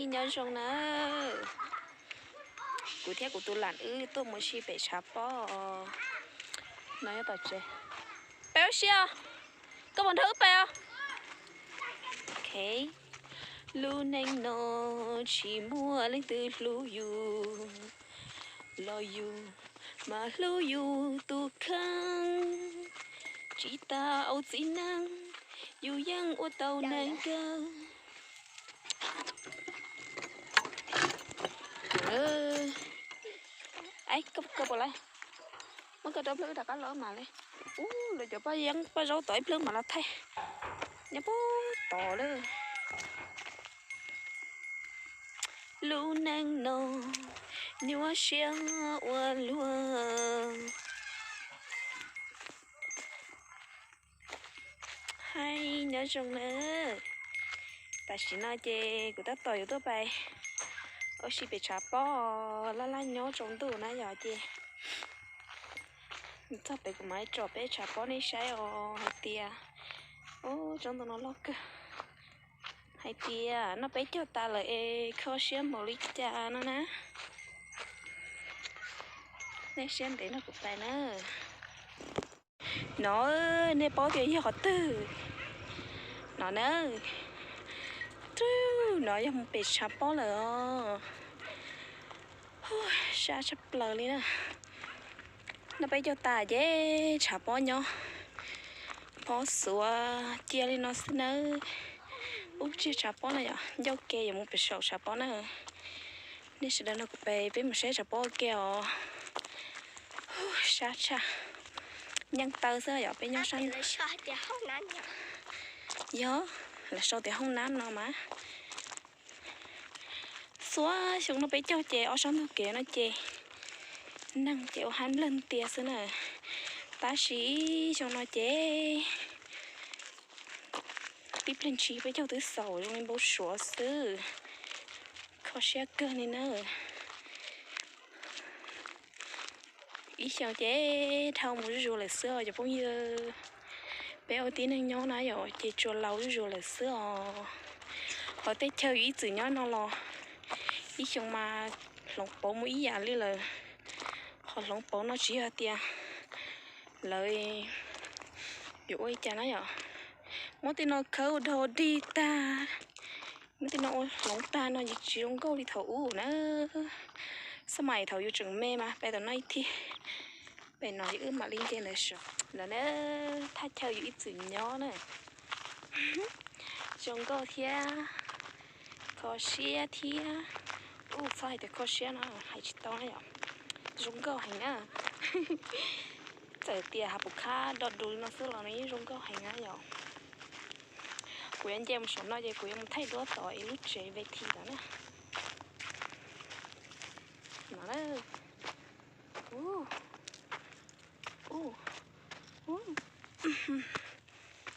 Nyob zoo na, kuv thiab kuv tus lam wb tuaj mus si pem tshav pob no nyob tom tsev. Peb ua si os, koj puas nrog wb pem os? Lub neej no tsis muaj leej twg hlub yus, los yus mas hlub yus tus kheej. Tsis tas au txiv neej, yus yeej ua tau neeg kawg. Koj puas lawm? Muab koj rau plawg wb rov qab los mas li. Ub, lawv cov paj yeeb paj zaub tom ib plawg mam los thaij. Nyob puag tod lawm. Lub neej no nyuaj siab ua luaj. Hais nyob zoo na. Tam sim no ces kuv tab tom yuav tuaj pais ua si pem tshav pob laj laj nyob tsaus ntuj na yom ces txog pem kuv mam tsom peb tshav pob nej saib os hais tias, ub, tsaus ntuj no loj kawg. Hais tias noj peb caug tas lawm es kho siab npaum li cas no na. Nej siab ntev nrog kuv pais na. No, nej paub tias yog qhov twg? No na, twb no yog mus pem tshav pob lawm os. Sab tshaj plaws li na. Noj peb caug tas ces tshav pob nyob, pob xuav cia li no xwb nawb. Ub, tsis tshav pob na yom, ncauj ke yuav mus pem saum tshav pob na. Nej sawv daws nrog kuv pais peb mus saib tshav pob ua ke os. Sab tshaj, nyeej taw xwb yom, peb nyob sab. Yog, lawv sau tias hoob nab no mas. Xuav xyoo no peb caug ces ob sab ntug kev no ces neeg ces ua haib nplawg ntias xwb na. Tab sis xyoo no ces tib pliag ntshis peb caug twb xaus zoo li npau suav xwb. Kho siab kawg li na. Ib xyoos ces dhau mus zuj zus lawm xwb os cov phooj ywg. Peb ua tib neeg nyob na yom ces tsuas laus zuj zus lawm xwb os. Qhov teb chaws yus ib txwm nyob no los ib xyoos mas hloov pauv mus ib yam li lawm. Qhov hloov pauv no tsis yog tias lawv yuav ua li cas na yom. Muab tej no khawb ua dog dig tag, muab tej no ua hloov tag no ces tsis zoo nkauj li thaum ub na. Xab mais thaum yus tseem me mas peb tam no ib thij, pem no ces wb mam li nce ntawd saum lawm na. Thaj chaw yus ib txwm nyob na. Zoo nkauj thiab kho siab thiab. Ub, txhob hais tias kho siab no hais tsis tau na yom. Zoo nkauj heev na. Txawm tias hav pum khab do du li no xwb los nws yeej zoo nkauj heev na yom. Kuv yuav nce mus saum no ces kuv yuav mus thaij duab tom ib lub tsev ve thi ntawd na. No na. Ub, ub,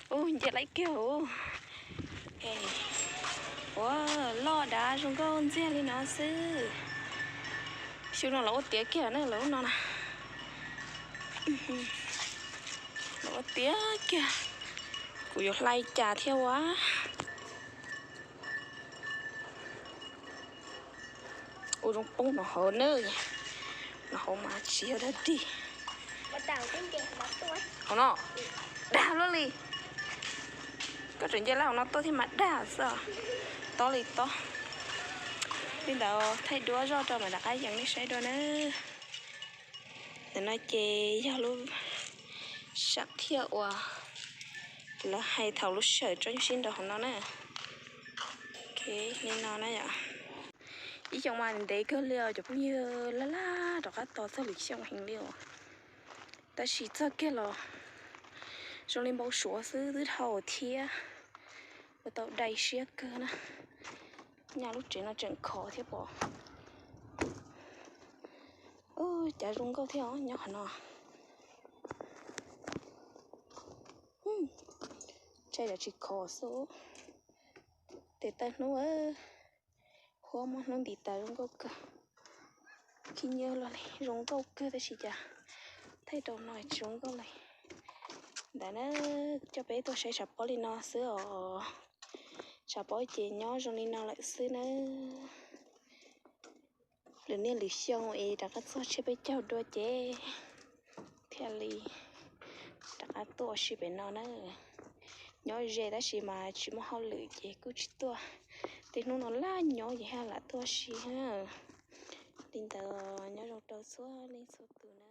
ub, nce laib kiag. Ua loj dav zoo nkauj ntxiag li no xwb. Xyoo no lawv ua tiav kiag na, lawv lub no na. Lawv ua tiav kiag. Kuv yuav hlais cas thiab ua. Ua zoo poob no hauv na. No hauv mas tsis yog dog dig. Hauv no dag luaj li. Koj tseem nce lawm hauv no tuaj thiab mas dag xwb. Tob li tob. Li ntawd thaij duab zoj rau mam rov qab yees nej saib dua na. Ntawm no ces yog lub sam thiaj uas lawv hais thaum lub sij hawm tsob nyuj sib nraus hauv no na. Li no na yom. Ib xyoos mas ntev kawg li os cov phooj ywg, laj laj rov qab tos txog lwm xyoo heev li os. Tab sis txog kiag los zoo li npau suav xwb twb dhau thiab. Ua tau dai siab kawg na. Nyaj lub tsev no tseem khov thiab pob. Ub, cav zoo nkauj thiab os nyob qhov no. Ntshai tsam tsis khov xwb. Tes taw hnub, huab muab hnub ntis tas zoo nkauj kawg. Khib nyiab luaj li, zoo nkauj kawg tab sis cas thaij rau no tsis zoo nkauj li. Ntawd na, coj peb tuaj saib tshav pob li no xwb os. Tshav pob ces nyob zoo li no lawm xwb nawb. Lwm niaj lwm xyoo es rov qab txog tsiab peb caug dua ces thiaj li rov qab tuaj ua si pem no na. Nyob ze tab sis mas tsis muaj hauj lwm ces kuj tsis tuaj. Tej hnub no laj nyob ces thiaj lam tuaj ua si na. Li ntawd nyob zoo rau txhua leej txhua tus na.